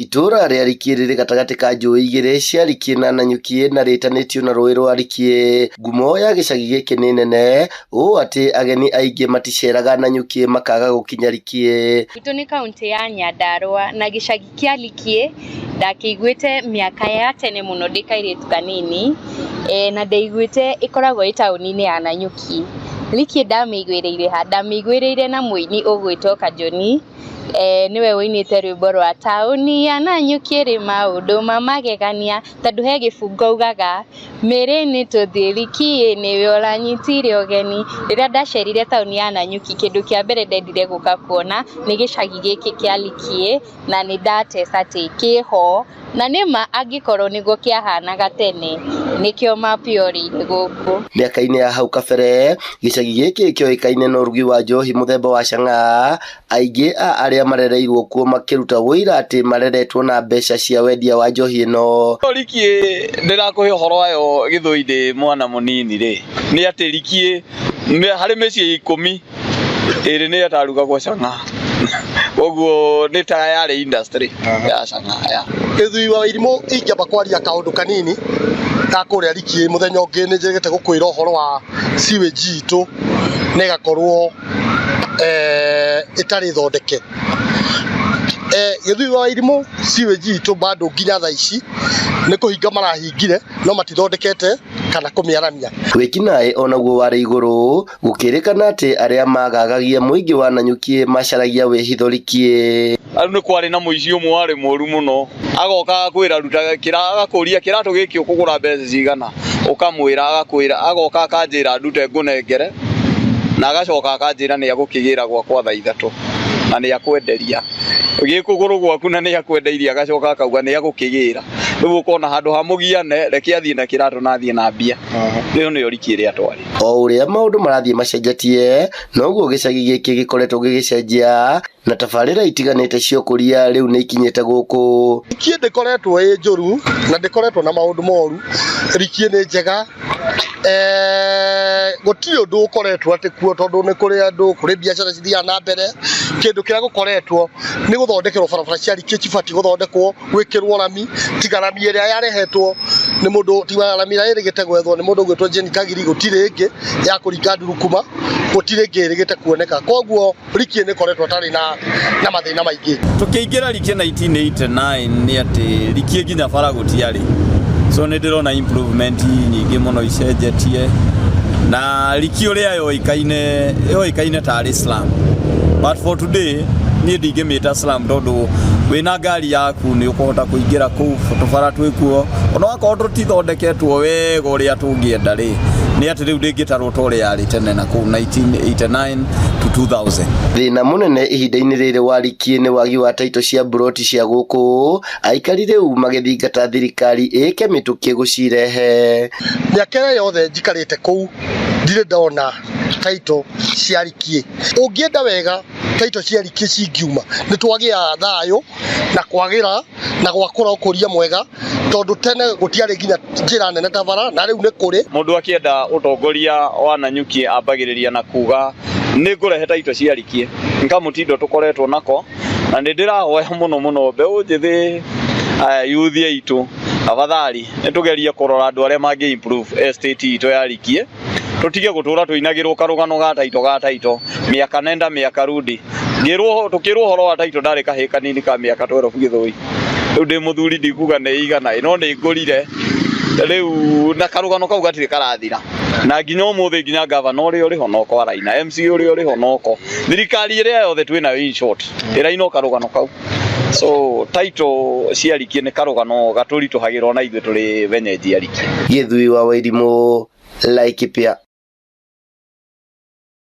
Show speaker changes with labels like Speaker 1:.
Speaker 1: Itũũra rĩa Rikiĩ rĩrĩ gatagatĩ ka njũĩ igĩrĩ cia Rikiĩ na Nanyukiĩ na rĩtanĩtio na rũĩ rwa Rikiĩ. Ngumo ya gĩcagi gĩkĩ nĩ nene ũũ atĩ ageni aingĩ maticeraga Nanyukiĩ makaga gũkinya Rikiĩ.
Speaker 2: Gwitũ nĩ kaũntĩ ya Nyandarũa na gĩcagi kĩa Likie ndakĩiguĩte mĩaka ya tene mũno ndĩ kairĩtu kanini na ndaiguĩte ĩkoragwo ĩ taũni-inĩ ya Nanyuki. Likie ndamĩiguĩrĩire ha? Ndamĩiguĩrĩire na mũini ũgwĩtwo Kajoni, nĩwe ũinĩte rwĩmbo rwa taũni ya Nanyuki ĩrĩ maũndũ ma magegania, tondũ he gĩbungo augaga mĩrĩ nĩ tũthiĩ Likie nĩwe ũranyitire ũgeni. Rĩrĩa ndacerire taũni ya Nanyuki kĩndũ kĩa mbere ndendire gũka kuona nĩ gĩcagi gĩkĩ kĩa Likie na nĩ ndateca atĩ kĩho na nĩma angĩkorwo nĩguo kĩahanaga tene nĩkĩo map yorĩire gũkũ.
Speaker 1: Mĩaka-inĩ ya hau kabere, gĩcagi gĩkĩ kĩoĩkaine na ũrugi wa njohi mũthemba wa chang'aa, aingĩ a arĩa marereirwo kuo makĩruta ũira atĩ mareretwo na mbeca cia wendia wa njohi ĩno.
Speaker 3: Rikiĩ ndĩrakũhe ũhoro wayo Gĩthũi ndĩ mwana mũnini rĩ, nĩ atĩ Rikiĩ harĩ mĩciĩ 10 ĩrĩ nĩ ĩtarugagwo chang'aa, koguo nĩ ta yarĩ industry ya chang'aa ya.
Speaker 4: Gĩthui wa Irimũ ingĩamba kwaria kaũndũ kanini ga kũrĩa Rikiĩ mũthenya ũngĩ nĩ njĩrĩgĩte gũkwĩra ũhoro wa sewage itũ na ĩgakorwo ĩtarĩ thondeke. Gĩthui wa Irimũ sewage itũ bado nginya thaa ici nĩ kũhinga marahingire no matithondekete kana kũmĩaramia.
Speaker 1: Wĩkinaĩ onaguo warĩ igũrũ gũkĩrĩkana atĩ arĩa magagagia mũingĩ wa Nanyukiĩ macaragia wĩhitho Rikiĩ.
Speaker 3: Rĩu nĩ kwarĩ na mũici ũmwe warĩ mũru mũno, agoka agakwĩra ruta agakũria kĩratũ gĩkĩ ũkũgũra mbeca cigana, ũkamwĩra agakwĩra, agoka akanjĩra ndute ngũnengere, na agacoka akanjĩra nĩ agũkĩgĩra gwakwa thaa 3 na nĩ akwenderia gĩkũgũrũ gwaku na nĩ akwendeirie, agacoka akauga nĩ agũkĩgĩra. Rĩu ũkona handũ ha mũgiane reke athiĩ na kĩratũ na athiĩ na mbia. Rĩu nĩyo Rikiĩ ĩrĩa twarĩ.
Speaker 1: O ũrĩa maũndũ marathiĩ macenjetie, noguo gĩcagi gĩkĩ gĩkoretwo gĩgĩcenjia na tabarĩra itiganĩte cia ũkũria rĩu nĩ ikinyĩte gũkũ.
Speaker 4: Rikiĩ ndĩkoretwo ĩ njũru na ndĩkoretwo na maũndũ moru. Rikiĩ nĩ njega, gũtirĩ ũndũ ũkoretwo atĩ kuo tondũ nĩ kũrĩ andũ, kũrĩ biacara cithiaga na mbere. Kĩndũ kĩrĩa gũkoretwo nĩ gũthondekerwo barabara cia Rikiĩ cibatiĩ gũthondekwo, gwĩkĩrwo rami, tiga rami ĩrĩa yarehetwo nĩ mũndũ, tiga rami ĩrĩa ĩrĩgĩte gwethwo nĩ mũndũ ũgwĩtwo Jane Kagiri, gũtirĩ ĩngĩ ya kũringa ndurukuma, gũtirĩ ĩngĩ ĩrĩgĩte kuoneka. Koguo Rikiĩ nĩ ĩkoretwo ĩtarĩ na mathĩna maingĩ.
Speaker 3: Tũkĩingĩra Rikiĩ 1989 nĩ atĩ Rikiĩ nginya bara gũtiarĩ, so nĩ ndĩrona improvement nyingĩ mũno icenjetie, na Rikiĩ ũrĩa yoĩkaine tarĩ slum, but for today niĩ ndingĩmĩta slum tondũ wĩna ngari yaku nĩ ũkũhota kũingĩra kũu, tũbara twĩkuo onokorwo tũtithondeketwo wega ũrĩa tũngĩenda rĩ, nĩ atĩ rĩu ndĩngĩtarwo ta ũrĩa yarĩ tene na kũu 1989 to 2000.
Speaker 1: Thĩna mũnene ihinda-inĩ rĩrĩ wa Rikiĩ nĩ wagi wa taito cia mburoti cia gũkũ, aikari rĩu magĩthingata thirikari ĩke mĩtũkĩ gũcirehe.
Speaker 4: Mĩaka ĩrĩa yothe njikarĩte kũu ndirĩ ndona taito cia Rikiĩ. Ũngĩenda wega taito cia Rikiĩ cingiuma nĩ twagĩa thayũ na kwagĩra na gwakũra ũkũria mwega, tondũ tene gũtiarĩ nginya njĩra nene ta bara na rĩu nĩ kũrĩ.
Speaker 3: Mũndũ akĩenda ũtongoria wa Nanyuki ambagĩrĩria na kuga nĩ ngũrehe taito cia Rikiĩ, nĩ kamũtindo tũkoretwo nako na nĩ ndĩrahoya mũno mũno mbeũ njĩthĩ aya yuthi aitũ, afadhali nĩ tũgerie kũrora andũ arĩa mangĩ improve estate itũ ya Rikiĩ, tũtige gũtũra tũinagĩrwo karũgano ga taito ga taito mĩaka nenda mĩaka rudi. Ngĩrwo tũkĩrwo ũhoro wa taito ndarĩ kahĩĩ kanini ka mĩaka 12 Gĩthũi, rĩu ndĩ mũthuri ndikuga nĩ igana no nĩ ngũrire rĩu, na karũgano kau gatirĩ karathira na nginya ũmũthĩ, nginya gavana ũrĩa ũrĩ ho noko araina, MC ũrĩa ũrĩ ho noko, thirikari ĩrĩa yothe twĩnayo in short ĩraina o karũgano kau. So taito cia Rikiĩ nĩ karũgano gatũritũhagĩra ona ithuĩ tũrĩ wenyeji a Rikiĩ.
Speaker 1: Gĩthui wa Wairimũ, Laikipia.